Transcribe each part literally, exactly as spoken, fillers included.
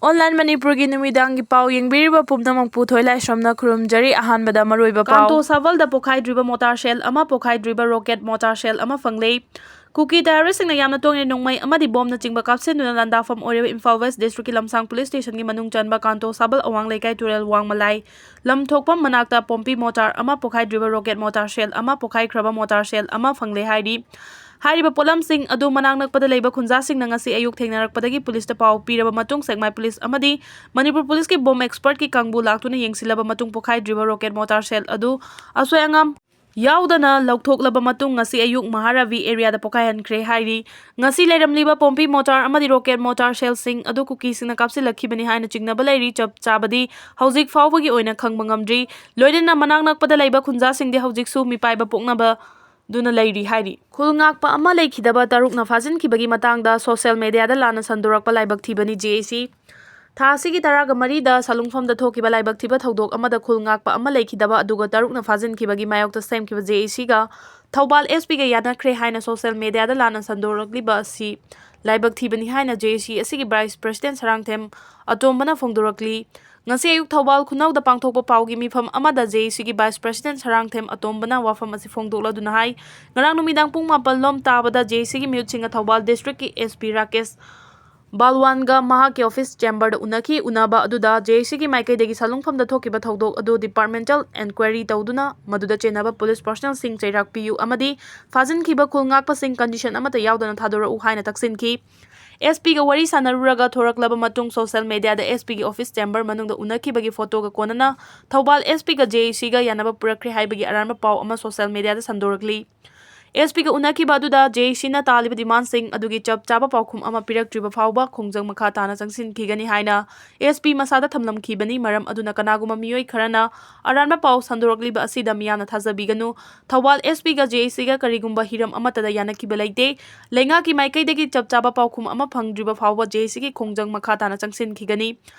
Online ꯃꯅꯤꯄꯨꯔꯒꯤ ꯅꯨꯃꯤꯗꯥꯡꯒꯤ ꯄꯥꯎ ꯌꯦꯡꯕꯤꯔꯤꯕ ꯄꯨꯝꯅꯃꯛꯄꯨ ꯊꯣꯏꯂꯥꯏꯁ꯭ꯔꯝꯅ ꯈꯨꯔꯨꯝꯖꯔꯤ꯫ ꯑꯍꯥꯟꯕꯗ ꯃꯔꯨꯑꯣꯏꯕ ꯄꯥꯎ꯫ ꯀꯥꯟꯇꯣ ꯁꯥꯕꯜꯗ ꯄꯣꯈꯥꯏꯗ꯭ꯔꯤꯕ ꯃꯣꯇꯥꯔ ꯁꯦꯜ ꯑꯃ, ꯄꯣꯈꯥꯏꯗ꯭ꯔꯤꯕ ꯔꯣꯀꯦꯠ ꯃꯣꯇꯥꯔ ꯁꯦꯜ ꯑꯃ ꯐꯪꯂꯦ꯫ ꯀꯨꯀꯤ ꯇꯦꯔꯣꯔꯤꯁꯁꯤꯡꯅ ꯌꯥꯝꯅ ꯇꯣꯏꯅ ꯅꯣꯡꯃꯩ ꯑꯃꯗꯤ ꯕꯣꯝꯅꯆꯤꯡꯕ ꯀꯥꯞꯁꯤꯟꯗꯨꯅ ꯂꯥꯟꯗꯥꯐꯝ ꯑꯣꯏꯔꯤꯕ ꯏꯝꯐꯥꯜ ꯋꯦꯁ ꯗꯤꯁꯇ꯭ꯔꯤꯛꯀꯤ ꯂꯝꯁꯥꯡ ꯄꯨꯂꯤꯁ ꯁ꯭ꯇꯦꯁꯟꯒꯤ ꯃꯅꯨꯡ ꯆꯟꯕ ꯀꯥꯟꯇꯣ ꯁꯥꯕꯜ ꯑꯋꯥꯡ ꯂꯩꯀꯥꯏ ꯇꯨꯔꯦꯜ ꯋꯥꯡꯃꯂꯥꯏ ꯂꯝꯊꯣꯛꯐꯝ ꯃꯅꯥꯛꯇ ꯄꯣꯝꯄꯤ ꯃꯣꯇꯥꯔ ꯑꯃ, ꯄꯣꯈꯥꯏꯗ꯭ꯔꯤꯕ ꯔꯣꯀꯦꯠ ꯃꯣꯇꯥꯔ ꯁꯦꯜ ꯑꯃ, ꯄꯣꯈꯥꯏꯈ꯭ꯔꯕ ꯃꯣꯇꯥꯔ ꯁꯦꯜ ꯑꯃ ꯐꯪꯂꯦ ꯍꯥꯏꯔꯤ꯫ ꯍꯥꯏꯔꯤꯕ ꯄꯣꯠꯂꯝꯁꯤꯡ ꯑꯗꯨ ꯃꯅꯥꯛ ꯅꯛꯄꯗ ꯂꯩꯕ ꯈꯨꯟꯖꯥꯁꯤꯡꯅ ꯉꯁꯤ ꯑꯌꯨꯛ ꯊꯦꯡꯅꯔꯛꯄꯗꯒꯤ ꯄꯨꯂꯤꯁꯇ ꯄꯥꯎ ꯄꯤꯔꯕ ꯃꯇꯨꯡ ꯁꯦꯛꯃꯥꯏ ꯄꯨꯂꯤꯁ ꯑꯃꯗꯤ ꯃꯅꯤꯄꯨꯔ ꯄꯨꯂꯤꯁꯀꯤ ꯕꯣꯝ ꯑꯦꯛꯁꯄꯔꯠꯀꯤ ꯀꯥꯡꯕꯨ ꯂꯥꯛꯇꯨꯅ ꯌꯦꯡꯁꯤꯜꯂꯕ ꯃꯇꯨꯡ ꯄꯣꯈꯥꯏꯗ꯭ꯔꯤꯕ ꯔꯣꯀꯦꯠ ꯃꯣꯇꯥꯔ ꯁꯦꯜ ꯑꯗꯨ ꯑꯁꯣꯏ ꯑꯉꯥꯝ ꯌꯥꯎꯗꯅ ꯂꯧꯊꯣꯛꯂꯕ ꯃꯇꯨꯡ ꯉꯁꯤ ꯑꯌꯨꯛ ꯃꯍꯥꯔꯥꯕꯤ ꯑꯦꯔꯤꯌꯥꯗ ꯄꯣꯈꯥꯏꯍꯟꯈ꯭ꯔꯦ ꯍꯥꯏꯔꯤ꯫ ꯉꯁꯤ ꯂꯩꯔꯝꯂꯤꯕ ꯄꯣꯝꯄꯤ ꯃꯣꯇꯥꯔ ꯑꯃꯗꯤ ꯔꯣꯀꯦꯠ ꯃꯣꯇꯥꯔ ꯁꯦꯜꯁꯤꯡ ꯑꯗꯨ ꯀꯨꯀꯤꯁꯤꯡꯅ ꯀꯥꯞꯁꯤꯜꯂꯛꯈꯤꯕꯅꯤ ꯍꯥꯏꯅ ꯆꯤꯡꯅꯕ ꯂꯩꯔꯤ꯫ ꯆꯞ ꯆꯥꯕꯗꯤ ꯍꯧꯖꯤꯛ ꯐꯥꯎꯕꯒꯤ ꯑꯣꯏꯅ ꯈꯪꯕ ꯉꯝꯗ꯭ꯔꯤ꯫ ꯂꯣꯏꯅꯅ ꯃꯅꯥꯛ ꯅꯛꯄꯗ ꯂꯩꯕ ꯈꯨꯟꯖꯥꯁꯤꯡꯗꯤ ꯍꯧꯖꯤꯛꯁꯨ ꯃꯤꯄꯥꯏꯕ ꯄꯣꯛꯅꯕ ꯗꯨꯅ ꯂꯩꯔꯤ ꯍꯥꯏꯔꯤ꯫ ꯈꯨꯜ ꯉꯥꯛꯄ ꯑꯃ ꯂꯩꯈꯤꯗꯕ ꯇꯔꯨꯛꯅ ꯐꯥꯖꯤꯟꯈꯤꯕꯒꯤ ꯃꯇꯥꯡꯗ ꯁꯣꯁꯤꯌꯦꯜ ꯃꯦꯗꯤꯌꯥꯗ ꯂꯥꯟꯅ ꯁꯟꯗꯣꯔꯛꯄ ꯂꯥꯏꯕꯛ ꯊꯤꯕꯅꯤ ꯖꯦ ꯑꯦ ꯁꯤ꯫ ꯊꯥ ꯑꯁꯤꯒꯤ ꯇꯔꯥꯒ ꯃꯔꯤꯗ ꯁꯂꯨꯡꯐꯝꯗ ꯊꯣꯛꯈꯤꯕ ꯂꯥꯏꯕꯛ ꯊꯤꯕ ꯊꯧꯗꯣꯛ ꯑꯃꯗ ꯈꯨꯜ ꯉꯥꯛꯄ ꯑꯃ ꯂꯩꯈꯤꯗꯕ ꯑꯗꯨꯒ ꯇꯔꯨꯛꯅ ꯐꯥꯖꯤꯟꯈꯤꯕꯒꯤ ꯃꯥꯌꯣꯛꯇ ꯁꯦꯝꯈꯤꯕ ꯖꯦ ꯑꯦ ꯁꯤꯒ ꯊꯧꯕꯥꯜ ꯑꯦꯁ ꯄꯤꯒ ꯌꯥꯅꯈ꯭ꯔꯦ ꯍꯥꯏꯅ ꯁꯣꯁꯤꯌꯦꯜ ꯃꯦꯗꯤꯌꯥꯗ ꯂꯥꯟꯅ ꯁꯟꯗꯣꯔꯛꯂꯤꯕ ꯑꯁꯤ ꯂꯥꯏꯕꯛ ꯊꯤꯕꯅꯤ ꯍꯥꯏꯅ ꯖꯦ ꯑꯦ ꯁꯤ ꯑꯁꯤꯒꯤ ꯚꯥꯏꯁ ꯄ꯭ꯔꯁꯤꯗꯦꯟ ꯁꯔꯥꯡꯊꯦꯝ ꯑꯇꯣꯝꯕꯅ ꯐꯣꯡꯗꯣꯔꯛꯂꯤ꯫ ꯉꯁꯤ ꯑꯌꯨꯛ ꯊꯧꯕꯥꯜ ꯈꯨꯅꯧꯗ ꯄꯥꯡꯊꯣꯛꯄ ꯄꯥꯎꯒꯤ ꯃꯤꯐꯝ ꯑꯃꯗ ꯖꯦ ꯑꯦ ꯁꯤꯒꯤ ꯚꯥꯏꯁ ꯄ꯭ꯔꯁꯤꯗꯦꯟ ꯁꯔꯥꯡꯊꯦꯝ ꯑꯇꯣꯝꯕꯅ ꯋꯥꯐꯝ ꯑꯁꯤ ꯐꯣꯡꯗꯣꯛꯂꯗꯨꯅ ꯍꯥꯏ, ꯉꯔꯥꯡ ꯅꯨꯃꯤꯗꯥꯡ ꯄꯨꯡ ꯃꯥꯄꯜ ꯂꯣꯝ ꯇꯥꯕꯗ ꯖꯦ ꯑꯦ ꯁꯤꯒꯤ ꯃꯤꯍꯨꯠꯁꯤꯡꯒ ꯊꯧꯕꯥꯜ ꯗꯤꯁꯇ꯭ꯔꯤꯛꯀꯤ ꯑꯦꯁ ꯄꯤ ꯔꯥꯀꯦꯁ ꯕꯥꯜꯋꯥꯟꯒ ꯃꯍꯥꯛꯀꯤ ꯑꯣꯐꯤꯁ ꯆꯦꯝꯕꯔꯗ ꯎꯅꯈꯤ꯫ ꯎꯅꯕ ꯑꯗꯨꯗ ꯖꯦ ꯑꯦ ꯁꯤꯒꯤ ꯃꯥꯏꯀꯩꯗꯒꯤ ꯁꯂꯨꯡꯐꯝꯗ ꯊꯣꯛꯈꯤꯕ ꯊꯧꯗꯣꯛ ꯑꯗꯨ ꯗꯤꯄꯥꯔꯠꯃꯦꯟꯇꯦꯜ ꯏꯟꯀ꯭ꯋꯥꯏꯔꯤ ꯇꯧꯗꯨꯅ ꯃꯗꯨꯗ ꯆꯦꯟꯅꯕ ꯄꯨꯂꯤꯁ ꯄꯥꯔꯁꯣꯅꯦꯜꯁꯤꯡ ꯆꯩꯔꯥꯛ ꯄꯤꯌꯨ ꯑꯃꯗꯤ ꯐꯥꯖꯤꯟꯈꯤꯕ ꯈꯨꯜ ꯉꯥꯛꯄꯁꯤꯡ ꯀꯟꯗꯤꯁꯟ ꯑꯃꯠꯇ ꯌꯥꯎꯗꯅ ꯊꯥꯗꯣꯔꯛꯎ ꯍꯥꯏꯅ ꯇꯛꯁꯤꯟꯈꯤ꯫ ꯑꯦꯁ ꯄꯤꯒ ꯋꯥꯔꯤ ꯁꯥꯟꯅꯔꯨꯔꯒ ꯊꯣꯔꯛꯂꯕ ꯃꯇꯨꯡ ꯁꯣꯁꯤꯌꯦꯜ ꯃꯦꯗꯤꯌꯥꯗ ꯑꯦꯁ ꯄꯤꯒꯤ ꯑꯣꯐꯤꯁ ꯆꯦꯝꯕꯔ ꯃꯅꯨꯡꯗ ꯎꯅꯈꯤꯕꯒꯤ ꯐꯣꯇꯣꯒ ꯀꯣꯟꯅꯅ ꯊꯧꯕꯥꯜ ꯑꯦꯁ ꯄꯤꯒ ꯖꯦ ꯑꯦ ꯁꯤꯒ ꯌꯥꯅꯕ ꯄꯨꯔꯛꯈ꯭ꯔꯦ ꯍꯥꯏꯕꯒꯤ ꯑꯔꯥꯟꯕ ꯄꯥꯎ ꯑꯃ ꯁꯣꯁꯤꯌꯦꯜ ꯃꯦꯗꯤꯌꯥꯗ ꯁꯟꯗꯣꯔꯛꯂꯤ꯫ ꯑꯦꯁ ꯄꯤꯒ ꯎꯅꯈꯤꯕ ꯑꯗꯨꯗ ꯖꯦ ꯑꯦ ꯁꯤꯅ ꯇꯥꯜꯂꯤꯕ ꯗꯤꯃꯥꯟꯁꯤꯡ ꯑꯗꯨꯒꯤ ꯆꯞ ꯆꯥꯕ ꯄꯥꯎꯈꯨꯝ ꯑꯃ ꯄꯤꯔꯛꯇ꯭ꯔꯤꯕ ꯐꯥꯎꯕ ꯈꯣꯡꯖꯪ ꯃꯈꯥ ꯇꯥꯅ ꯆꯪꯁꯤꯟꯈꯤꯒꯅꯤ ꯍꯥꯏꯅ ꯑꯦꯁ ꯄꯤ ꯃꯁꯥꯗ ꯊꯝꯂꯝꯈꯤꯕꯅꯤ꯫ ꯃꯔꯝ ꯑꯗꯨꯅ ꯀꯅꯥꯒꯨꯝꯕ ꯃꯤꯑꯣꯏ ꯈꯔꯅ ꯑꯔꯥꯟꯕ ꯄꯥꯎ ꯁꯟꯗꯣꯔꯛꯂꯤꯕ ꯑꯁꯤꯗ ꯃꯤꯌꯥꯝꯅ ꯊꯥꯖꯕꯤꯒꯅꯨ꯫ ꯊꯧꯕꯥꯜ ꯑꯦꯁ ꯄꯤꯒ ꯖꯦ ꯑꯦ ꯁꯤꯒ ꯀꯔꯤꯒꯨꯝꯕ ꯍꯤꯔꯝ ꯑꯃꯠꯇꯗ ꯌꯥꯅꯈꯤꯕ ꯂꯩꯇꯦ꯫ ꯂꯩꯉꯥꯛꯀꯤ ꯃꯥꯏꯀꯩꯗꯒꯤ ꯆꯞ ꯆꯥꯕ ꯄꯥꯎꯈꯨꯝ ꯑꯃ ꯐꯪꯗ꯭ꯔꯤꯕ ꯐꯥꯎꯕ ꯖꯦ ꯑꯦ ꯁꯤꯒꯤ ꯈꯣꯡꯖꯪ ꯃꯈꯥ ꯇꯥꯅ ꯆꯪꯁꯤꯟꯈꯤꯒꯅꯤ꯫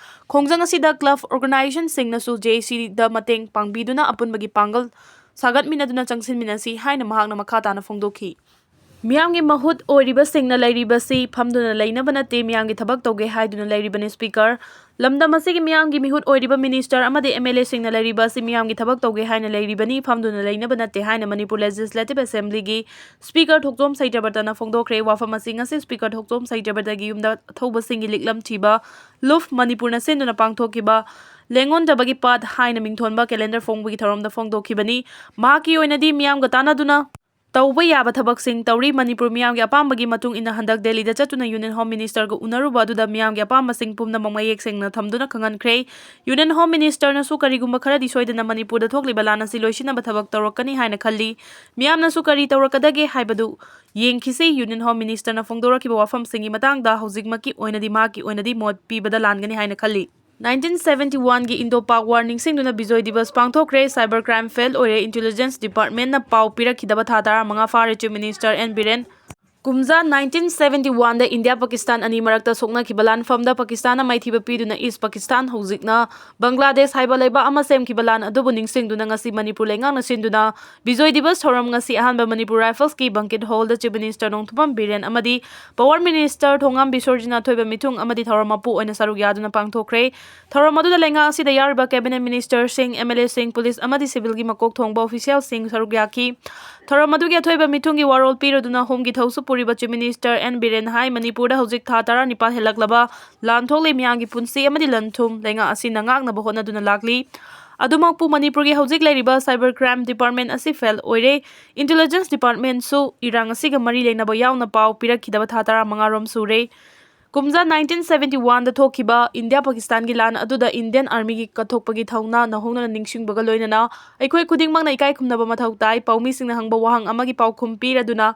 ꯈꯣꯡꯖꯪ ꯑꯁꯤꯗ ꯀ꯭ꯂꯕ ꯑꯣꯔꯒꯅꯥꯏꯖꯦꯁꯟꯁꯤꯡꯅꯁꯨ ꯖꯦ ꯑꯦ ꯁꯤꯗ ꯃꯇꯦꯡ ꯄꯥꯡꯕꯤꯗꯨꯅ ꯑꯄꯨꯟꯕꯒꯤ ꯄꯥꯡꯒꯜ ꯁꯥꯒꯠꯃꯤꯟꯅꯗꯨꯅ ꯆꯪꯁꯤꯟꯃꯤꯟꯅꯁꯤ ꯍꯥꯏꯅ ꯃꯍꯥꯛꯅ ꯃꯈꯥ ꯇꯥꯅ ꯐꯣꯡꯗꯣꯛꯈꯤ꯫ ꯃꯤꯌꯥꯝꯒꯤ ꯃꯍꯨꯠ ꯑꯣꯏꯔꯤꯕꯁꯤꯡꯅ ꯂꯩꯔꯤꯕꯁꯤ ꯐꯝꯗꯨꯅ ꯂꯩꯅꯕ ꯅꯠꯇꯦ, ꯃꯤꯌꯥꯝꯒꯤ ꯊꯕꯛ ꯇꯧꯒꯦ ꯍꯥꯏꯗꯨꯅ ꯂꯩꯔꯤꯕꯅꯤ꯫ ꯁ꯭ꯄꯤꯀꯔ, ꯂꯝꯗꯝ ꯑꯁꯤꯒꯤ ꯃꯤꯌꯥꯝꯒꯤ ꯃꯤꯍꯨꯠ ꯑꯣꯏꯔꯤꯕ ꯃꯤꯅꯤꯁꯇꯔ ꯑꯃꯗꯤ ꯑꯦꯝ ꯑꯦꯜ ꯑꯦꯁꯤꯡꯅ ꯂꯩꯔꯤꯕ ꯑꯁꯤ ꯃꯤꯌꯥꯝꯒꯤ ꯊꯕꯛ ꯇꯧꯒꯦ ꯍꯥꯏꯅ ꯂꯩꯔꯤꯕꯅꯤ, ꯐꯝꯗꯨꯅ ꯂꯩꯅꯕ ꯅꯠꯇꯦ ꯍꯥꯏꯅ ꯃꯅꯤꯄꯨꯔ ꯂꯦꯖꯤꯁꯂꯦꯇꯤꯚ ꯑꯦꯁꯦꯝꯕ꯭ꯂꯤꯒꯤ ꯁ꯭ꯄꯤꯀꯔ ꯊꯣꯛꯆꯣꯝ ꯁꯩꯇ꯭ꯔꯕꯇꯅ ꯐꯣꯡꯗꯣꯛꯈ꯭ꯔꯦ꯫ ꯋꯥꯐꯝ ꯑꯁꯤ ꯉꯁꯤ ꯁ꯭ꯄꯤꯀꯔ ꯊꯣꯛꯆꯣꯝ ꯁꯩꯇ꯭ꯔꯕꯇꯒꯤ ꯌꯨꯝꯗ ꯊꯧꯕꯁꯤꯡꯒꯤ ꯂꯤꯛꯂꯝ ꯊꯤꯕ ꯂꯨꯐ ꯃꯅꯤꯄꯨꯔꯅ ꯁꯤꯟꯗꯨꯅ ꯄꯥꯡꯊꯣꯛꯈꯤꯕ ꯂꯦꯡꯉꯣꯟꯗꯕꯒꯤ ꯄꯥꯠ ꯍꯥꯏꯅ ꯃꯤꯡꯊꯣꯟꯕ ꯀꯦꯂꯦꯟꯗꯔ ꯐꯣꯡꯕꯒꯤ ꯊꯧꯔꯝꯗ ꯐꯣꯡꯗꯣꯛꯈꯤꯕꯅꯤ꯫ ꯃꯍꯥꯛꯀꯤ ꯑꯣꯏꯅꯗꯤ ꯃꯤꯌꯥꯝꯒ ꯇꯥꯟꯅꯗꯨꯅ ꯇꯧꯕ ꯌꯥꯕ ꯊꯕꯛꯁꯤꯡ ꯇꯧꯔꯤ꯫ ꯃꯅꯤꯄꯨꯔ ꯃꯤꯌꯥꯝꯒꯤ ꯑꯄꯥꯝꯕꯒꯤ ꯃꯇꯨꯡ ꯏꯟꯅ ꯍꯟꯗꯛ ꯗꯦꯜꯂꯤꯗ ꯆꯠꯇꯨꯅ ꯌꯨꯅꯤꯌꯟ ꯍꯣꯝ ꯃꯤꯅꯤꯁꯇꯔꯒ ꯎꯅꯔꯨꯕ ꯑꯗꯨꯗ ꯃꯤꯌꯥꯝꯒꯤ ꯑꯄꯥꯝꯕꯁꯤꯡ ꯄꯨꯝꯅꯃꯛ ꯃꯌꯦꯛ ꯁꯦꯡꯅ ꯊꯝꯗꯨꯅ ꯈꯪꯍꯟꯈ꯭ꯔꯦ꯫ ꯌꯨꯅꯤꯌꯟ ꯍꯣꯝ ꯃꯤꯅꯤꯁꯇꯔꯅꯁꯨ ꯀꯔꯤꯒꯨꯝꯕ ꯈꯔꯗꯤ ꯁꯣꯏꯗꯅ ꯃꯅꯤꯄꯨꯔꯗ ꯊꯣꯛꯂꯤꯕ ꯂꯥꯟ ꯑꯁꯤ ꯂꯣꯏꯁꯤꯟꯅꯕ ꯊꯕꯛ ꯇꯧꯔꯛꯀꯅꯤ ꯍꯥꯏꯅ ꯈꯜꯂꯤ꯫ ꯃꯤꯌꯥꯝꯅꯁꯨ ꯀꯔꯤ ꯇꯧꯔꯛꯀꯗꯒꯦ ꯍꯥꯏꯕꯗꯨ ꯌꯦꯡꯈꯤꯁꯤ꯫ ꯌꯨꯅꯤꯌꯟ ꯍꯣꯝ ꯃꯤꯅꯤꯁꯇꯔꯅ ꯐꯣꯡꯗꯣꯔꯛꯈꯤꯕ ꯋꯥꯐꯝꯁꯤꯡꯒꯤ ꯃꯇꯥꯡꯗ ꯍꯧꯖꯤꯛꯃꯛꯀꯤ ꯑꯣꯏꯅꯗꯤ ꯃꯍꯥꯛꯀꯤ ꯑꯣꯏꯅꯗꯤ ꯃꯣꯠ ꯄꯤꯕꯗ ꯂꯥꯟꯒꯅꯤ ꯍꯥꯏꯅ ꯈꯜꯂꯤ꯫ ꯅꯥꯏꯟꯇꯤꯟ ꯁꯚꯦꯟꯇꯤ ꯋꯥꯟꯒꯤ ꯏꯟꯗꯣ ꯄꯥꯛ ꯋꯥꯔ ꯅꯤꯡꯁꯤꯡꯗꯨꯅ ꯕꯤꯖꯣꯏ ꯗꯤꯕꯁ ꯄꯥꯡꯊꯣꯛꯈ꯭ꯔꯦ꯫ ꯁꯥꯏꯕꯔ ꯀ꯭ꯔꯥꯏꯝ ꯐꯦꯜ ꯑꯣꯏꯔꯦ꯫ ꯏꯟꯇꯦꯂꯤꯖꯦꯟꯁ ꯗꯤꯄꯥꯔꯠꯃꯦꯟꯠꯅ ꯄꯥꯎ ꯄꯤꯔꯛꯈꯤꯗꯕ ꯊꯥ ꯇꯔꯥꯃꯉꯥ ꯐꯥꯔꯦ꯫ Chief minister N Biren. ꯀꯨꯝꯖꯥ ꯅꯥꯏꯟꯇꯤꯟ ꯁꯚꯦꯟꯇꯤ ꯋꯥꯟꯗ ꯏꯟꯗꯤꯌꯥ ꯄꯥꯀꯤꯁꯇꯥꯟ ꯑꯅꯤ ꯃꯔꯛꯇ ꯁꯣꯛꯅꯈꯤꯕ ꯂꯥꯟꯐꯝꯗ ꯄꯥꯀꯤꯁꯇꯥꯟꯅ ꯃꯥꯏꯊꯤꯕ ꯄꯤꯗꯨꯅ ꯏꯁ ꯄꯥꯀꯤꯁꯇꯥꯟ, ꯍꯧꯖꯤꯛꯅ ꯕꯪꯒ꯭ꯂꯥꯗꯦꯁ ꯍꯥꯏꯕ ꯂꯩꯕꯥꯛ ꯑꯃ ꯁꯦꯝꯈꯤꯕ ꯂꯥꯟ ꯑꯗꯨꯕꯨ ꯅꯤꯡꯁꯤꯡꯗꯨꯅ ꯉꯁꯤ ꯃꯅꯤꯄꯨꯔ ꯂꯩꯉꯥꯛꯅ ꯁꯤꯟꯗꯨꯅ ꯕꯤꯖꯣꯏ ꯗꯤꯕꯁ ꯊꯧꯔꯝ ꯉꯁꯤ ꯑꯍꯥꯟꯕ ꯃꯅꯤꯄꯨꯔ ꯔꯥꯏꯐꯜꯁꯀꯤ ꯕꯪꯀꯦꯠ ꯍꯣꯜꯗ ꯆꯤꯐ ꯃꯤꯅꯤꯁꯇꯔ ꯅꯣꯡꯊꯣꯝꯕꯝ ꯕꯤꯔꯦꯟ ꯑꯃꯗꯤ ꯄꯥꯋꯔ ꯃꯤꯅꯤꯁꯇꯔ ꯊꯣꯉꯥꯝ ꯕꯤꯁꯣꯔꯖꯤꯠꯅ ꯑꯊꯣꯏꯕ ꯃꯤꯊꯨꯡ ꯑꯃꯗꯤ ꯊꯧꯔꯝ ꯃꯄꯨ ꯑꯣꯏꯅ ꯁꯔꯨꯛ ꯌꯥꯗꯨꯅ ꯄꯥꯡꯊꯣꯛꯈ꯭ꯔꯦ꯫ ꯊꯧꯔꯝ ꯑꯗꯨꯗ ꯂꯩꯉꯥꯛ ꯑꯁꯤꯗ ꯌꯥꯎꯔꯤꯕ ꯀꯦꯕꯤꯅꯦꯠ ꯃꯤꯅꯤꯁꯇꯔꯁꯤꯡ, ꯑꯦꯝ ꯑꯦꯜ ꯑꯦꯁꯤꯡ, ꯄꯨꯂꯤꯁ ꯑꯃꯗꯤ ꯁꯤꯚꯤꯜꯒꯤ ꯃꯀꯣꯛ ꯊꯣꯡꯕ ꯑꯣꯐꯤꯁꯤꯌꯦꯜꯁꯤꯡ ꯁꯔꯨꯛ ꯌꯥꯈꯤ꯫ ꯊꯧꯔꯝ ꯑꯗꯨꯒꯤ ꯑꯊꯣꯏꯕ ꯃꯤꯊꯨꯡꯒꯤ ꯋꯥꯔꯣꯜ ꯄꯤꯔꯗꯨꯅ ꯍꯣꯝꯒꯤ ꯊꯧꯁꯨ ꯄꯨꯔꯤꯕ ꯆꯤꯐ ꯃꯤꯅꯤꯁꯇꯔ ꯑꯦꯟ ꯕꯤꯔꯦꯟ ꯍꯥꯏ, ꯃꯅꯤꯄꯨꯔꯗ ꯍꯧꯖꯤꯛ ꯊꯥ ꯇꯔꯥꯅꯤꯄꯥꯜ ꯍꯦꯜꯂꯛꯂꯕ ꯂꯥꯟ ꯊꯣꯛꯂꯤ꯫ ꯃꯤꯌꯥꯝꯒꯤ ꯄꯨꯟꯁꯤ ꯑꯃꯗꯤ ꯂꯟ ꯊꯨꯝ ꯂꯩꯉꯥꯛ ꯑꯁꯤꯅ ꯉꯥꯛꯅꯕ ꯍꯣꯠꯅꯗꯨꯅ ꯂꯥꯛꯂꯤ꯫ ꯑꯗꯨꯃꯛꯄꯨ ꯃꯅꯤꯄꯨꯔꯒꯤ ꯍꯧꯖꯤꯛ ꯂꯩꯔꯤꯕ ꯁꯥꯏꯕꯔ ꯀ꯭ꯔꯥꯏꯝ ꯗꯤꯄꯥꯔꯠꯃꯦꯟ ꯑꯁꯤ ꯐꯦꯜ ꯑꯣꯏꯔꯦ꯫ ꯏꯟꯇꯦꯂꯤꯖꯦꯟꯁ ꯗꯤꯄꯥꯔꯠꯃꯦꯟꯁꯨ ꯏꯔꯥꯡ ꯑꯁꯤꯒ ꯃꯔꯤ ꯂꯩꯅꯕ ꯌꯥꯎꯅ ꯄꯥꯎ ꯄꯤꯔꯛꯈꯤꯗꯕ ꯊꯥ ꯇꯔꯥꯃꯉꯥ ꯔꯣꯝ ꯁꯨꯔꯦ꯫ ꯀꯨꯝꯖꯥ ꯅꯥꯏꯟꯇꯤꯟ ꯁꯚꯦꯟꯇꯤ ꯋꯥꯟꯗ ꯊꯣꯛꯈꯤꯕ ꯏꯟꯗꯤꯌꯥ ꯄꯥꯀꯤꯁꯇꯥꯟꯒꯤ ꯂꯥꯟ ꯑꯗꯨꯗ ꯏꯟꯗꯤꯌꯟ ꯑꯥꯔꯃꯤꯒꯤ ꯀꯠꯊꯣꯛꯄꯒꯤ ꯊꯧꯅꯥ ꯅꯧꯍꯧꯅꯅ ꯅꯤꯡꯁꯤꯡꯕꯒ ꯂꯣꯏꯅꯅ ꯑꯩꯈꯣꯏ ꯈꯨꯗꯤꯡꯃꯛꯅ ꯏꯀꯥꯏ ꯈꯨꯝꯅꯕ ꯃꯊꯧ ꯇꯥꯏ꯫ ꯄꯥꯎꯃꯤꯁꯤꯡꯅ ꯍꯪꯕ ꯋꯥꯍꯪ ꯑꯃꯒꯤ ꯄꯥꯎꯈꯨꯝ ꯄꯤꯔꯗꯨꯅ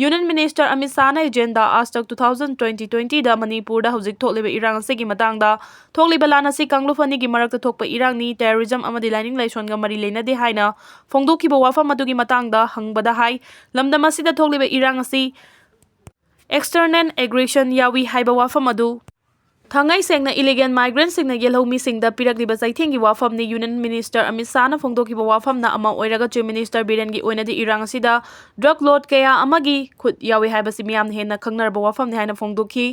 ꯌꯨꯅꯤꯌꯟ ꯃꯤꯅꯤꯁꯇꯔ ꯑꯃꯤꯠ ꯁꯥꯍꯅ ꯑꯦꯖꯦꯟꯗꯥ ꯑꯥꯖ ꯇꯛ ꯇꯨ ꯊꯥꯎꯖꯟ ꯇ꯭ꯋꯦꯟꯇꯤ ꯇ꯭ꯋꯦꯟꯇꯤꯗ ꯃꯅꯤꯄꯨꯔꯗ ꯍꯧꯖꯤꯛ ꯊꯣꯛꯂꯤꯕ ꯏꯔꯥꯡ ꯑꯁꯤꯒꯤ ꯃꯇꯥꯡꯗ, ꯊꯣꯛꯂꯤꯕ ꯂꯥꯟ ꯑꯁꯤ ꯀꯥꯡꯂꯨꯞ ꯑꯅꯤꯒꯤ ꯃꯔꯛꯇ ꯊꯣꯛꯄ ꯏꯔꯥꯡꯅꯤ, ꯇꯦꯔꯣꯔꯤꯖꯝ ꯑꯃꯗꯤ ꯂꯥꯏꯅꯤꯡ ꯂꯥꯏꯁꯣꯟꯒ ꯃꯔꯤ ꯂꯩꯅꯗꯦ ꯍꯥꯏꯅ ꯐꯣꯡꯗꯣꯛꯈꯤꯕ ꯋꯥꯐꯝ ꯑꯗꯨꯒꯤ ꯃꯇꯥꯡꯗ ꯍꯪꯕꯗ ꯍꯥꯏ, ꯂꯝꯗꯝ ꯑꯁꯤꯗ ꯊꯣꯛꯂꯤꯕ ꯏꯔꯥꯡ ꯑꯁꯤ external aggression ꯌꯥꯎꯏ ꯍꯥꯏꯕ ꯋꯥꯐꯝ ꯑꯗꯨ ꯊꯥꯡꯉꯩ ꯁꯦꯡꯅ ꯏꯂꯤꯒꯦꯜ ꯃꯥꯏꯒ꯭ꯔꯦꯟꯁꯤꯡꯅ ꯌꯦꯜꯍꯧꯃꯤꯁꯤꯡꯗ ꯄꯤꯔꯛꯂꯤꯕ ꯆꯩꯊꯦꯡꯒꯤ ꯋꯥꯐꯝꯅꯤ꯫ ꯌꯨꯅꯤꯌꯟ ꯃꯤꯅꯤꯁꯇꯔ ꯑꯃꯤꯠ ꯁꯥꯍꯅ ꯐꯣꯡꯗꯣꯛꯈꯤꯕ ꯋꯥꯐꯝꯅ ꯑꯃ ꯑꯣꯏꯔꯒ, ꯆꯤꯐ ꯃꯤꯅꯤꯁꯇꯔ ꯕꯤꯔꯦꯟꯒꯤ ꯑꯣꯏꯅꯗꯤ ꯏꯔꯥꯡ ꯑꯁꯤꯗ ꯗ꯭ꯔꯒ ꯂꯣꯗ ꯀꯌꯥ ꯑꯃꯒꯤ ꯈꯨꯠ ꯌꯥꯎꯏ ꯍꯥꯏꯕꯁꯤ ꯃꯤꯌꯥꯝꯅ ꯍꯦꯟꯅ ꯈꯪꯅꯔꯕ ꯋꯥꯐꯝꯅꯤ ꯍꯥꯏꯅ ꯐꯣꯡꯗꯣꯛꯈꯤ꯫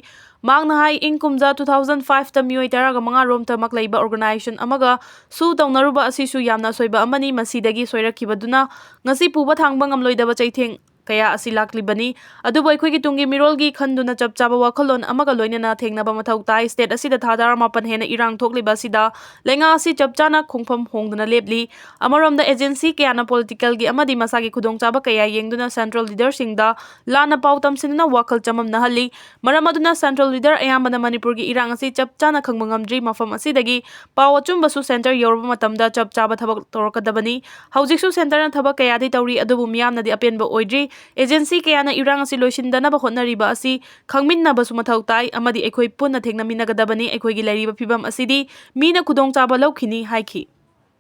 ꯃꯍꯥꯛꯅ ꯍꯥꯏ, ꯏꯪ ꯀꯨꯝꯖꯥ ꯇꯨ ꯊꯥꯎꯖꯟ ꯐꯥꯏꯚꯇ ꯃꯤꯑꯣꯏ ꯇꯔꯥꯒ ꯃꯉꯥ ꯔꯣꯝꯇꯃꯛ ꯂꯩꯕ ꯑꯣꯔꯒꯅꯥꯏꯖꯦꯁꯟ ꯑꯃꯒ ꯁꯨ ꯇꯧꯅꯔꯨꯕ ꯑꯁꯤꯁꯨ ꯌꯥꯝꯅ ꯑꯁꯣꯏꯕ ꯑꯃꯅꯤ꯫ ꯃꯁꯤꯗꯒꯤ ꯁꯣꯏꯔꯛꯈꯤꯕꯗꯨꯅ ꯉꯁꯤ ꯄꯨꯕ ꯊꯥꯡꯕ ꯉꯝꯂꯣꯏꯗꯕ ꯆꯩꯊꯦꯡ ꯀꯌꯥ ꯑꯁꯤ ꯂꯥꯛꯂꯤꯕꯅꯤ꯫ ꯑꯗꯨꯕꯨ ꯑꯩꯈꯣꯏꯒꯤ ꯇꯨꯡꯒꯤ ꯃꯤꯔꯣꯜꯒꯤ ꯈꯟꯗꯨꯅ ꯆꯞ ꯆꯥꯕ ꯋꯥꯈꯜꯂꯣꯟ ꯑꯃꯒ ꯂꯣꯏꯅꯅ ꯊꯦꯡꯅꯕ ꯃꯊꯧ ꯇꯥꯏ꯫ ꯁ꯭ꯇꯦꯠ ꯑꯁꯤꯗ ꯊꯥ ꯇꯔꯥꯃꯥꯄꯟ ꯍꯦꯟꯅ ꯏꯔꯥꯡ ꯊꯣꯛꯂꯤꯕ ꯑꯁꯤꯗ ꯂꯩꯉꯥꯛ ꯑꯁꯤ ꯆꯞ ꯆꯥꯅ ꯈꯣꯡꯐꯝ ꯍꯣꯡꯗꯅ ꯂꯦꯞꯂꯤ꯫ ꯑꯃꯔꯣꯝꯗ, ꯑꯦꯖꯦꯟꯁꯤ ꯀꯌꯥꯅ ꯄꯣꯂꯤꯇꯤꯀꯦꯜꯒꯤ ꯑꯃꯗꯤ ꯃꯁꯥꯒꯤ ꯈꯨꯗꯣꯡꯆꯥꯕ ꯀꯌꯥ ꯌꯦꯡꯗꯨꯅ ꯁꯦꯟꯇ꯭ꯔꯦꯜ ꯂꯤꯗꯔꯁꯤꯡꯗ ꯂꯥꯟꯅ ꯄꯥꯎ ꯇꯝꯁꯤꯟꯗꯨꯅ ꯋꯥꯈꯜ ꯆꯃꯝꯅꯍꯜꯂꯤ꯫ ꯃꯔꯝ ꯑꯗꯨꯅ ꯁꯦꯟꯇ꯭ꯔꯦꯜ ꯂꯤꯗꯔ ꯑꯌꯥꯝꯕꯅ ꯃꯅꯤꯄꯨꯔꯒꯤ ꯏꯔꯥꯡ ꯑꯁꯤ ꯆꯞ ꯆꯥꯅ ꯈꯪꯕ ꯉꯝꯗ꯭ꯔꯤ꯫ ꯃꯐꯝ ꯑꯁꯤꯗꯒꯤ ꯄꯥꯎ ꯑꯆꯨꯝꯕꯁꯨ ꯁꯦꯟꯇꯔ ꯌꯧꯔꯕ ꯃꯇꯝꯗ ꯆꯞ ꯆꯥꯕ ꯊꯕꯛ ꯇꯧꯔꯛꯀꯗꯕꯅꯤ꯫ ꯍꯧꯖꯤꯛꯁꯨ ꯁꯦꯟꯇꯔꯅ ꯊꯕꯛ ꯀꯌꯥꯗꯤ ꯇꯧꯔꯤ, ꯑꯗꯨꯕꯨ ꯃꯤꯌꯥꯝꯅꯗꯤ ꯑꯄꯦꯟꯕ ꯑꯣꯏꯗ꯭ꯔꯤ꯫ ꯑꯦꯖꯦꯟꯁꯤ ꯀꯌꯥꯅ ꯏꯔꯥꯡ ꯑꯁꯤ ꯂꯣꯏꯁꯤꯟꯗꯅꯕ ꯍꯣꯠꯅꯔꯤꯕ ꯑꯁꯤ ꯈꯪꯃꯤꯟꯅꯕꯁꯨ ꯃꯊꯧ ꯇꯥꯏ ꯑꯃꯗꯤ ꯑꯩꯈꯣꯏ ꯄꯨꯟꯅ ꯊꯦꯡꯅꯃꯤꯟꯅꯒꯗꯕꯅꯤ꯫ ꯑꯩꯈꯣꯏꯒꯤ ꯂꯩꯔꯤꯕ ꯐꯤꯕꯝ ꯑꯁꯤꯗꯤ ꯃꯤꯅ ꯈꯨꯗꯣꯡꯆꯥꯕ ꯂꯧꯈꯤꯅꯤ ꯍꯥꯏꯈꯤ꯫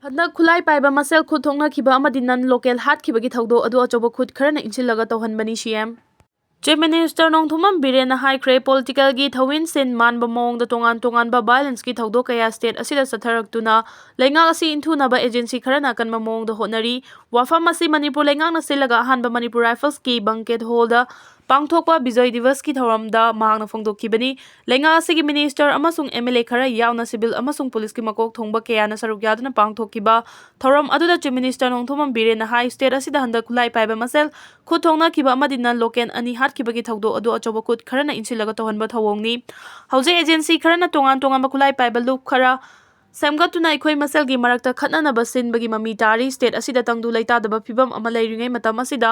ꯍꯟꯗꯛ ꯈꯨꯠꯂꯥꯏ ꯄꯥꯏꯕ ꯃꯁꯦꯜ ꯈꯨꯠ ꯊꯣꯛꯅꯈꯤꯕ ꯑꯃꯗꯤ ꯅꯟ ꯂꯣꯀꯦꯜ ꯍꯥꯠꯈꯤꯕꯒꯤ ꯊꯧꯗꯣꯛ ꯑꯗꯨ ꯑꯆꯧꯕ ꯈꯨꯠ ꯈꯔꯅ ꯏꯟꯁꯤꯜꯂꯒ ꯇꯧꯍꯟꯕꯅꯤ, ꯁꯤ ꯑꯦꯝ꯫ ꯆꯤꯐ ꯃꯤꯅꯤꯁꯇꯔ ꯅꯣꯡꯊꯣꯝꯕꯝ ꯕꯤꯔꯦꯟꯅ ꯍꯥꯏꯈ꯭ꯔꯦ, ꯄꯣꯂꯤꯇꯤꯀꯦꯜꯒꯤ ꯊꯧꯋꯤꯟꯁꯤꯟ ꯃꯥꯟꯕ ꯃꯑꯣꯡꯗ ꯇꯣꯉꯥꯟ ꯇꯣꯉꯥꯟꯕ ꯚꯥꯏꯑꯣꯂꯦꯟꯁꯀꯤ ꯊꯧꯗꯣꯛ ꯀꯌꯥ ꯁ꯭ꯇꯦꯠ ꯑꯁꯤꯗ ꯆꯠꯊꯔꯛꯇꯨꯅ ꯂꯩꯉꯥꯛ ꯑꯁꯤ ꯏꯟꯊꯨꯅꯕ ꯑꯦꯖꯦꯟꯁꯤ ꯈꯔꯅ ꯑꯀꯟꯕ ꯃꯑꯣꯡꯗ ꯍꯣꯠꯅꯔꯤ꯫ ꯋꯥꯐꯝ ꯑꯁꯤ ꯃꯅꯤꯄꯨꯔ ꯂꯩꯉꯥꯛꯅ ꯁꯤꯜꯂꯒ ꯑꯍꯥꯟꯕ ꯃꯅꯤꯄꯨꯔ ꯔꯥꯏꯐꯜꯁꯀꯤ ꯕꯪꯀꯦꯠ ꯍꯣꯜꯗ ꯄꯥꯡꯊꯣꯛꯄ ꯕꯤꯖꯣꯏ ꯗꯤꯕꯁꯀꯤ ꯊꯧꯔꯝꯗ ꯃꯍꯥꯛꯅ ꯐꯣꯡꯗꯣꯛꯈꯤꯕꯅꯤ꯫ ꯂꯩꯉꯥꯛ ꯑꯁꯤꯒꯤ ꯃꯤꯅꯤꯁꯇꯔ ꯑꯃꯁꯨꯡ ꯑꯦꯝ ꯑꯦꯜ ꯑꯦ ꯈꯔ ꯌꯥꯎꯅ ꯁꯤꯚꯤꯜ ꯑꯃꯁꯨꯡ ꯄꯨꯂꯤꯁꯀꯤ ꯃꯀꯣꯛ ꯊꯣꯡꯕ ꯀꯌꯥꯅ ꯁꯔꯨꯛ ꯌꯥꯗꯨꯅ ꯄꯥꯡꯊꯣꯛꯈꯤꯕ ꯊꯧꯔꯝ ꯑꯗꯨꯗ ꯆꯤꯐ ꯃꯤꯅꯤꯁꯇꯔ ꯅꯣꯡꯊꯣꯝꯕꯝ ꯕꯤꯔꯦꯟꯅ ꯍꯥꯏ, ꯁ꯭ꯇꯦꯠ ꯑꯁꯤꯗ ꯍꯟꯗꯛ ꯈꯨꯠꯂꯥꯏ ꯄꯥꯏꯕ ꯃꯁꯦꯜ ꯈꯨꯠ ꯊꯣꯛꯅꯈꯤꯕ ꯑꯃꯗꯤ ꯅꯟ ꯂꯣꯀꯦꯜ ꯑꯅꯤ ꯍꯥꯠꯈꯤꯕꯒꯤ ꯊꯧꯗꯣꯛ ꯑꯗꯨ ꯑꯆꯧꯕ ꯈꯨꯠ ꯈꯔꯅ ꯏꯟꯁꯤꯜꯂꯒ ꯇꯧꯍꯟꯕ ꯊꯧꯑꯣꯡꯅꯤ꯫ ꯍꯧꯖꯤꯛ ꯑꯦꯖꯦꯟꯁꯤ ꯈꯔꯅ ꯇꯣꯉꯥꯟ ꯇꯣꯉꯥꯟꯕ ꯈꯨꯠꯂꯥꯏ ꯄꯥꯏꯕ ꯂꯨꯞ ꯈꯔ ꯁꯦꯝꯒꯠꯇꯨꯅ ꯑꯩꯈꯣꯏ ꯃꯁꯦꯜꯒꯤ ꯃꯔꯛꯇ ꯈꯠꯅꯅꯕ ꯁꯤꯟꯕꯒꯤ ꯃꯃꯤ ꯇꯥꯔꯤ꯫ ꯁ꯭ꯇꯦꯠ ꯑꯁꯤꯗ ꯇꯪꯗꯨ ꯂꯩꯇꯥꯗꯕ ꯐꯤꯕꯝ ꯑꯃ ꯂꯩꯔꯤꯉꯩ ꯃꯇꯝ ꯑꯁꯤꯗ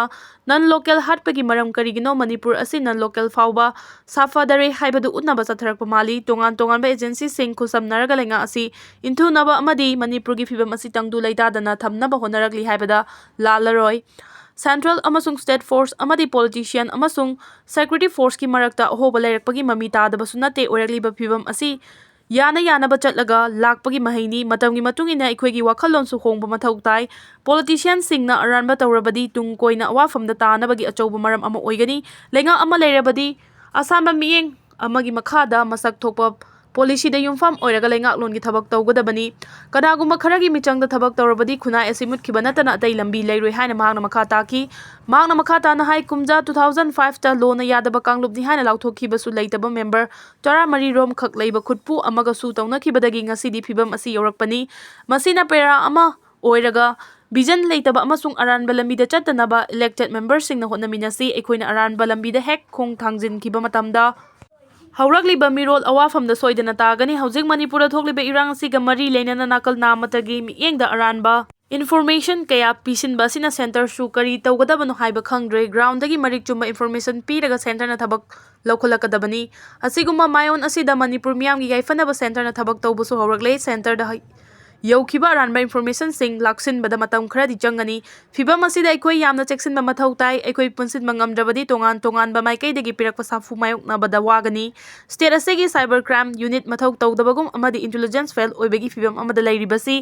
ꯅꯟ ꯂꯣꯀꯦꯜ ꯍꯥꯠꯄꯒꯤ ꯃꯔꯝ ꯀꯔꯤꯒꯤꯅꯣ, ꯃꯅꯤꯄꯨꯔ ꯑꯁꯤ ꯅꯟ ꯂꯣꯀꯦꯜ ꯐꯥꯎꯕ ꯁꯥꯐꯗꯔꯦ ꯍꯥꯏꯕꯗꯨ ꯎꯠꯅꯕ ꯆꯠꯊꯔꯛꯄ ꯃꯥꯜꯂꯤ꯫ ꯇꯣꯉꯥꯟ ꯇꯣꯉꯥꯟꯕ ꯑꯦꯖꯦꯟꯁꯤꯁꯤꯡ ꯈꯨꯠꯁꯝꯅꯔꯒ ꯂꯩꯉꯥꯛ ꯑꯁꯤ ꯏꯟꯊꯨꯅꯕ ꯑꯃꯗꯤ ꯃꯅꯤꯄꯨꯔꯒꯤ ꯐꯤꯕꯝ ꯑꯁꯤ ꯇꯪꯗꯨ ꯂꯩꯇꯥꯗꯅ ꯊꯝꯅꯕ ꯍꯣꯠꯅꯔꯛꯂꯤ ꯍꯥꯏꯕꯗ ꯂꯥꯜꯂꯔꯣꯏ꯫ ꯁꯦꯟꯇ꯭ꯔꯦꯜ ꯑꯃꯁꯨꯡ ꯁ꯭ꯇꯦꯠ ꯐꯣꯔꯁ ꯑꯃꯗꯤ ꯄꯣꯂꯤꯇꯤꯁꯤꯌꯟ ꯑꯃꯁꯨꯡ ꯁꯦꯀ꯭ꯌꯨꯔꯤꯇꯤ ꯐꯣꯔꯁꯀꯤ ꯃꯔꯛꯇ ꯑꯍꯣꯕ ꯂꯩꯔꯛꯄꯒꯤ ꯃꯃꯤ ꯇꯥꯗꯕꯁꯨ ꯅꯠꯇꯦ꯫ ꯑꯣꯏꯔꯛꯂꯤꯕ ꯐꯤꯕꯝ ꯑꯁꯤ ꯌꯥꯅ ꯌꯥꯅꯕ ꯆꯠꯂꯒ ꯂꯥꯛꯄꯒꯤ ꯃꯍꯩꯅꯤ꯫ ꯃꯇꯝꯒꯤ ꯃꯇꯨꯡ ꯏꯟꯅ ꯑꯩꯈꯣꯏꯒꯤ ꯋꯥꯈꯜꯂꯣꯟꯁꯨ ꯍꯣꯡꯕ ꯃꯊꯧ ꯇꯥꯏ꯫ ꯄꯣꯂꯤꯇꯤꯁꯤꯌꯟꯁꯤꯡꯅ ꯑꯔꯥꯟꯕ ꯇꯧꯔꯕꯗꯤ ꯇꯨꯡ ꯀꯣꯏꯅ ꯑꯋꯥꯐꯝꯗ ꯇꯥꯅꯕꯒꯤ ꯑꯆꯧꯕ ꯃꯔꯝ ꯑꯃ ꯑꯣꯏꯒꯅꯤ꯫ ꯂꯩꯉꯥꯛ ꯑꯃ ꯂꯩꯔꯕꯗꯤ ꯑꯁꯥꯟꯕ ꯃꯤꯠꯌꯦꯡ ꯑꯃꯒꯤ ꯃꯈꯥꯗ ꯃꯁꯛ ꯊꯣꯛꯄ ꯄꯣꯂꯤꯁꯤꯗ ꯌꯨꯝꯐꯝ ꯑꯣꯏꯔꯒ ꯂꯩꯉꯥꯛꯂꯣꯟꯒꯤ ꯊꯕꯛ ꯇꯧꯒꯗꯕꯅꯤ꯫ ꯀꯅꯥꯒꯨꯝꯕ ꯈꯔꯒꯤ ꯃꯤꯆꯪꯗ ꯊꯕꯛ ꯇꯧꯔꯕꯗꯤ ꯈꯨꯟꯅꯥꯏ ꯑꯁꯤ ꯃꯨꯠꯈꯤꯕ ꯅꯠꯇꯅ ꯑꯇꯩ ꯂꯝꯕꯤ ꯂꯩꯔꯣꯏ ꯍꯥꯏꯅ ꯃꯍꯥꯛꯅ ꯃꯈꯥ ꯇꯥꯈꯤ꯫ ꯃꯍꯥꯛꯅ ꯃꯈꯥ ꯇꯥꯅ ꯍꯥꯏ, ꯀꯨꯝꯖꯥ two thousand five ꯇ ꯂꯣꯅ ꯌꯥꯗꯕ ꯀꯥꯡꯂꯨꯞꯅꯤ ꯍꯥꯏꯅ ꯂꯥꯎꯊꯣꯛꯈꯤꯕꯁꯨ ꯂꯩꯇꯕ ꯃꯦꯝꯕꯔ ꯇꯔꯥꯃꯔꯤ ꯔꯣꯝ ꯈꯛ ꯂꯩꯕ ꯈꯨꯠꯄꯨ ꯑꯃꯒꯁꯨ ꯇꯧꯅꯈꯤꯕꯗꯒꯤ ꯉꯁꯤꯗꯤ ꯐꯤꯕꯝ ꯑꯁꯤ ꯌꯧꯔꯛꯄꯅꯤ꯫ ꯃꯁꯤꯅ ꯄꯦꯔꯥ ꯑꯃ ꯑꯣꯏꯔꯒ ꯚꯤꯖꯟ ꯂꯩꯇꯕ ꯑꯃꯁꯨꯡ ꯑꯔꯥꯟꯕ ꯂꯝꯕꯤꯗ ꯆꯠꯇꯅꯕ ꯏꯂꯦꯛꯇꯦꯗ ꯃꯦꯝꯕꯔꯁꯤꯡꯅ ꯍꯣꯠꯅꯃꯤꯟꯅꯁꯤ꯫ ꯑꯩꯈꯣꯏꯅ ꯑꯔꯥꯟꯕ ꯂꯝꯕꯤꯗ ꯍꯦꯛ ꯈꯣꯡ ꯊꯥꯡꯖꯤꯟꯈꯤꯕ ꯃꯇꯝꯗ ꯍꯧꯔꯛꯂꯤꯕ ꯃꯤꯔꯣꯜ ꯑꯋꯥꯐꯝꯗ ꯁꯣꯏꯗꯅ ꯇꯥꯒꯅꯤ꯫ ꯍꯧꯖꯤꯛ ꯃꯅꯤꯄꯨꯔꯗ ꯊꯣꯛꯂꯤꯕ ꯏꯔꯥꯡ ꯑꯁꯤꯒ ꯃꯔꯤ ꯂꯩꯅꯅ ꯅꯥꯀꯜ ꯅꯥꯃꯠꯇꯒꯤ ꯃꯤꯠꯌꯦꯡꯗ ꯑꯔꯥꯟꯕ ꯏꯟꯐꯣꯔꯃꯦꯁꯟ ꯀꯌꯥ ꯄꯤꯁꯤꯟꯕ ꯑꯁꯤꯅ ꯁꯦꯟꯇꯔꯁꯨ ꯀꯔꯤ ꯇꯧꯒꯗꯕꯅꯣ ꯍꯥꯏꯕ ꯈꯪꯗ꯭ꯔꯦ꯫ ꯒ꯭ꯔꯥꯎꯟꯗꯒꯤ ꯃꯔꯤꯛ ꯆꯨꯝꯕ ꯏꯟꯐꯣꯔꯃꯦꯁꯟ ꯄꯤꯔꯒ ꯁꯦꯟꯇꯔꯅ ꯊꯕꯛ ꯂꯧꯈꯠꯂꯛꯀꯗꯕꯅꯤ꯫ ꯑꯁꯤꯒꯨꯝꯕ ꯃꯥꯏꯑꯣꯟ ꯑꯁꯤꯗ ꯃꯅꯤꯄꯨꯔ ꯃꯤꯌꯥꯝꯒꯤ ꯌꯥꯏꯐꯅꯕ ꯁꯦꯟꯇꯔꯅ ꯊꯕꯛ ꯇꯧꯕꯁꯨ ꯍꯧꯔꯛꯂꯦ꯫ ꯁꯦꯟꯇꯔꯗ ꯍꯩ-, ꯌꯧꯈꯤꯕ ꯑꯔꯥꯟꯕ ꯏꯟꯐꯣꯔꯃꯦꯁꯟꯁꯤꯡ ꯂꯥꯛꯁꯤꯟꯕꯗ ꯃꯇꯝ ꯈꯔꯗꯤ ꯆꯪꯒꯅꯤ꯫ ꯐꯤꯚꯝ ꯑꯁꯤꯗ ꯑꯩꯈꯣꯏ ꯌꯥꯝꯅ ꯆꯦꯛꯁꯤꯟꯕ ꯃꯊꯧ ꯇꯥꯏ꯫ ꯑꯩꯈꯣꯏ ꯄꯨꯟꯁꯤꯟꯕ ꯉꯝꯗ꯭ꯔꯕꯗꯤ ꯇꯣꯉꯥꯟ ꯇꯣꯉꯥꯟꯕ ꯃꯥꯏꯀꯩꯗꯒꯤ ꯄꯤꯔꯛꯄ ꯁꯥꯐꯨ ꯃꯥꯌꯣꯛꯅꯕꯗ ꯋꯥꯒꯅꯤ꯫ ꯁ꯭ꯇꯦꯠ ꯑꯁꯤꯒꯤ ꯁꯥꯏꯕꯔ ꯀ꯭ꯔꯥꯏꯝ ꯌꯨꯅꯤꯠ ꯃꯊꯧ ꯇꯧꯗꯕꯒꯨꯝ ꯑꯃꯗꯤ ꯏꯟꯇꯦꯂꯤꯖꯦꯟꯁ ꯐꯦꯜ ꯑꯣꯏꯕꯒꯤ ꯐꯤꯚꯝ ꯑꯃꯗ ꯂꯩꯔꯤꯕꯁꯤ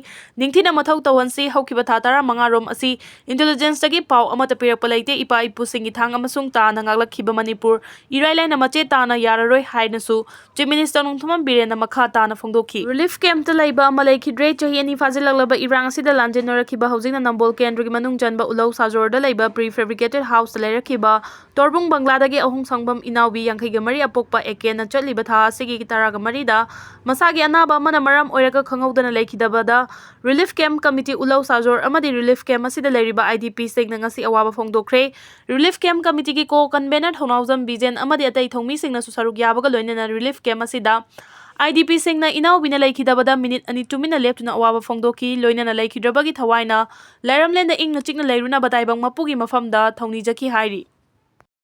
ꯅꯤꯡꯊꯤꯅ ꯃꯊꯧ ꯇꯧꯍꯟꯁꯤ꯫ ꯍꯧꯈꯤꯕ ꯊꯥ ꯇꯔꯥꯃꯉꯥ ꯔꯣꯝ ꯑꯁꯤ ꯏꯟꯇꯦꯂꯤꯖꯦꯟꯁꯇꯒꯤ ꯄꯥꯎ ꯑꯃꯠꯇ ꯄꯤꯔꯛꯄ ꯂꯩꯇꯦ꯫ ꯏꯄꯥ ꯏꯄꯨꯁꯤꯡꯒꯤ ꯊꯥꯡ ꯑꯃꯁꯨꯡ ꯇꯥꯅ ꯉꯥꯛꯂꯛꯈꯤꯕ ꯃꯅꯤꯄꯨꯔ ꯏꯔꯥꯏ ꯂꯥꯏꯅ ꯃꯆꯦ ꯇꯥꯅ ꯌꯥꯔꯔꯣꯏ ꯍꯥꯏꯅꯁꯨ ꯆꯤꯐ ꯃꯤꯅꯤꯁꯇꯔ ꯅꯣꯡꯊꯣꯝꯕꯝ ꯕꯤꯔꯦꯟꯅ ꯃꯈꯥ ꯇꯥꯅ ꯐꯣꯡꯗꯣꯛꯈꯤ꯫ ꯔꯤꯂꯤꯐ ꯀꯦꯝꯞꯇ ꯂꯩꯕ ꯑꯃ ꯂꯩꯈꯤꯗ꯭ꯔꯦ꯫ ꯆꯍꯤ ꯑꯅꯤ ꯐꯥꯖꯤꯜꯂꯛꯂꯕ ꯏꯔꯥꯡ ꯑꯁꯤꯗ ꯂꯥꯟꯖꯦꯟꯅꯔꯛꯈꯤꯕ, ꯍꯧꯖꯤꯛꯅ ꯅꯝꯕꯣꯜ ꯀꯦꯟꯗ꯭ꯔꯒꯤ ꯃꯅꯨꯡ ꯆꯟꯕ ꯎꯂꯧ ꯁꯥꯖꯣꯔꯗ ꯂꯩꯕ pre fabricated house ꯇ ꯂꯩꯔꯛꯈꯤꯕ ꯇꯣꯔꯕꯨꯡ ꯕꯪꯒ꯭ꯂꯥꯗꯒꯤ ꯑꯍꯨꯝ ꯁꯪꯕꯝ ꯏꯅꯥꯎꯕꯤ ꯌꯥꯡꯈꯩꯒ ꯃꯔꯤ ꯑꯄꯣꯛꯄ ꯑꯦꯀꯦꯟꯅ ꯆꯠꯂꯤꯕ ꯊꯥ ꯑꯁꯤꯒꯤ ꯇꯔꯥꯒ ꯃꯔꯤꯗ ꯃꯁꯥꯒꯤ ꯑꯅꯥꯕ ꯑꯃꯅ ꯃꯔꯝ ꯑꯣꯏꯔꯒ ꯈꯪꯍꯧꯗꯅ ꯂꯩꯈꯤꯗꯕꯗ ꯔꯤꯂꯤꯐ ꯀꯦꯝꯞ ꯀꯃꯤꯇꯤ ꯎꯂꯧ ꯁꯥꯖꯣꯔ ꯑꯃꯗꯤ ꯔꯤꯂꯤꯐ ꯀꯦꯝꯞ ꯑꯁꯤꯗ ꯂꯩꯔꯤꯕ IDP ꯁꯤꯡꯅ ꯉꯁꯤ ꯑꯋꯥꯕ ꯐꯣꯡꯗꯣꯛꯈ꯭ꯔꯦ꯫ ꯔꯤꯂꯤꯐ ꯀꯦꯝꯞ ꯀꯃꯤꯇꯤꯒꯤ ꯀꯣ ꯀꯟꯚꯦꯅꯔ ꯊꯧꯅꯥꯎꯖꯝ ꯕꯤꯖꯦꯟ ꯑꯃꯗꯤ ꯑꯇꯩ ꯊꯧꯃꯤꯁꯤꯡꯅꯁꯨ ꯁꯔꯨꯛ ꯌꯥꯕꯒ ꯂꯣꯏꯅꯅ ꯔꯤꯂꯤꯐ ꯀꯦꯝꯞ ꯑꯁꯤꯗ IDP ꯁꯤꯡꯅ ꯏꯅꯥꯎꯕꯤꯅ ꯂꯩꯈꯤꯗꯕꯗ ꯃꯤꯅꯤꯠ ꯑꯅꯤ ꯇꯨꯃꯤꯟꯅ ꯂꯦꯞꯇꯨꯅ ꯑꯋꯥꯕ ꯐꯣꯡꯗꯣꯛꯈꯤ꯫ ꯂꯣꯏꯅꯅ ꯂꯩꯈꯤꯗ꯭ꯔꯕꯒꯤ ꯊꯋꯥꯏꯅ ꯂꯥꯏꯔꯝꯂꯦꯟꯗ ꯏꯪꯅ ꯆꯤꯛꯅ ꯂꯩꯔꯨꯅꯕ ꯇꯥꯏꯕꯪ ꯃꯄꯨꯒꯤ ꯃꯐꯝꯗ ꯊꯧꯅꯤꯖꯈꯤ ꯍꯥꯏꯔꯤ꯫